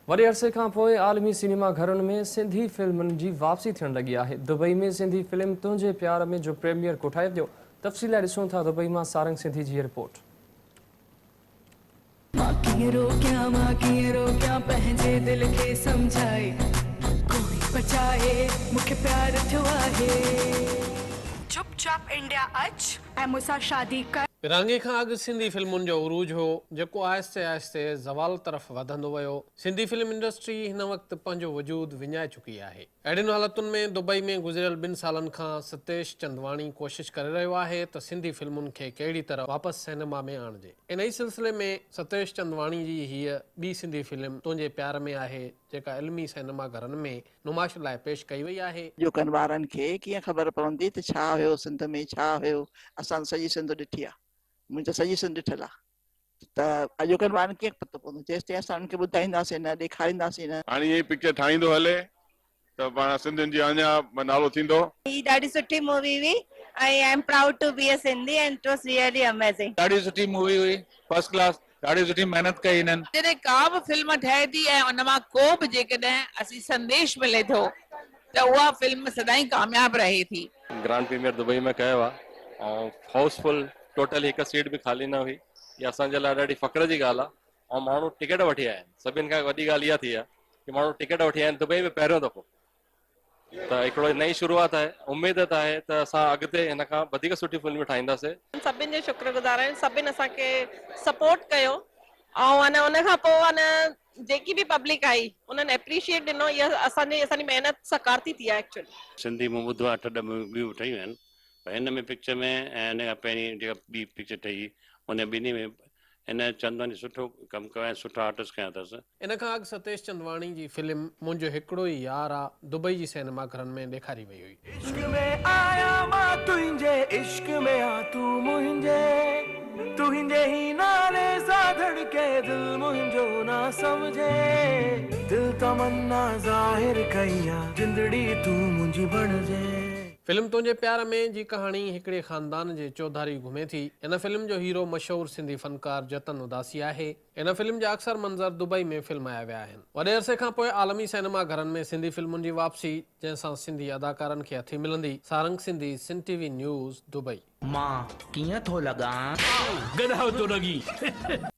وڏي عرصي کان پوء عالمي سئنيما گهرن ۾ سنڌي فلمن جي واپسي ٿيڻ لڳي آهي. دبئي ۾ سنڌي فلم تنهنجي پيار ۾ جو پريميئر ڪوٺايو ويو. تفصيل لاء ڏسون ٿا دبئي مان سارنگ سنڌي جي هي رپورٽ. مان ڪيئن روڪيان مان ڪيئن روڪيان پنهنجي دل کي سمجهائي ڪوئي بچائي مونکي پيار ٿيو آهي. چپ چاپ انڊيا اچ ۽ مون سان شادي ڪر. ورهاڱي کان اڳ سنڌي فلمن جو عروج هو، جيڪو آهستي آهستي زوال طرف وڌندو ويو. سنڌي فلم انڊسٽري هن وقت پنهنجو وجود وڃائي چڪي آهي. اهڙين حالتن ۾ دبئي ۾ گذريل ٻن سالن کان ستيش چندواڻي ڪوشش ڪري رهيو آهي ته سنڌي فلمن کي ڪهڙي طرح واپس سئنيما ۾ آڻجي. انهي سلسلي ۾ ستيش چندواڻي جي هيء ٻي سنڌي فلم تنهنجي پيار ۾ آهي جيڪا علمي سئنيما گهرن ۾ نمائش لاء پيش ڪئي وئي آهي. اڄوڪن ٻارن کي ڪيئن خبر پوندي ته ڇا هيو سنڌ ۾ ڇا هيو اسان ته سڄي سنڌ ڏٺي آ منهنجي ته سڄي سنڌ ڏٺل آ ته اڄوڪن ٻارن کي ڪيئن پتو پوندو جيستائين اسان انهن کي ٻڌائينداسين نه ڏيکارينداسين نه. هاڻي ائين ئي پڪچر ٺاهيندو هلي ته پاڻ سنڌين جي اڃا نالو ٿيندو. هي ڏاڍي سٺي مووي هئي ۽ I am proud to be a Sindhi and it was really amazing. ڏاڍي سٺي مووي هئي فرسٽ ڪلاس ڏاڍي سٺي محنت ڪئي هنن. جڏهن ڪا به فلم ٺهي ٿي ۽ ان مان ڪو به جيڪڏهن اسين سنديش ملي ٿو ته اها فلم سدائين ڪامياب رهي ٿي. گرانڊ پريميئر دبئي ۾ ڪيو آ ۽ هائوس فل ٽوٽل هڪ سيٽ به خالي نه هئي اها اسان جي لاء ڏاڍي فخر جي ڳالهه آ ۽ ماڻهو ٽڪيٽ وٺي آيا آهن سڀني کان وڏي ڳالهه اها ٿي آ ڪي ماڻهو ٽڪيٽ وٺي آيا آهن دبئي ۾ پهريون دفعو ته هڪڙو نئين شروعات آهي اميد ته آهي ته اسان اڳتي هن کان وڌيڪ سٺيون فلمون ٺاهينداسين. سڀن جو شڪر گذار آهيون سڀن اسان کي سپورٽ ڪيو ۽ ان ان کان پوء ان جيڪي به پبلڪ آئي انهن اپريشيئيٽ ڏنو اها اسان جي اسان جي محنت ساڪار ٿي ٿي آهي ايڪچوئلي. سنڌي مون ٻڌو آهي اٺ ڏھ ٻيون به ٺهيون آهن پر هن ۾ پڪچر ۾ ۽ ان کان پهرين جيڪا ٻي پڪچر ٺهي هئي ان ٻنهي ۾ هن چندواڻي سٺو ڪم ڪيو ۽ سٺا آرٽسٽ کنيا اٿس. ان کان اڳ ستيش چندواڻي جي فلم منهنجو هڪڙو ئي يار آ دبئي جي سئنيما گهرن ۾ ڏيکاري وئي هئي. عشق ۾ آيان مان تنهنجي عشق ۾ آ تون منهنجي تنهنجي ئي نالي سان ڌڙڪي دل منهنجو نه سمجهي دل تمنا ظاهر ڪئي آ جندڙي تون منهنجي بڻجي. فلم تنهنجي پيار ۾ جي ڪهاڻي هڪڙي خاندان جي چوڌاري گهمي ٿي. هن فلم جو هيرو مشهور سنڌي فنڪار جتن اداسي آهي. هن فلم جا اڪثر منظر دبئي ۾ فلمايا ويا آهن. وڏي عرصي کان پوء عالمي سئنيما گهرن ۾ سنڌي فلمن جي واپسي، جنهن سان سنڌي اداڪارن کي هٿي ملندي. Sarang Sindhi, Sindh T V news, Dubai. مان ڪيئن ٿو لڳان؟ گڏهه ٿو لڳين.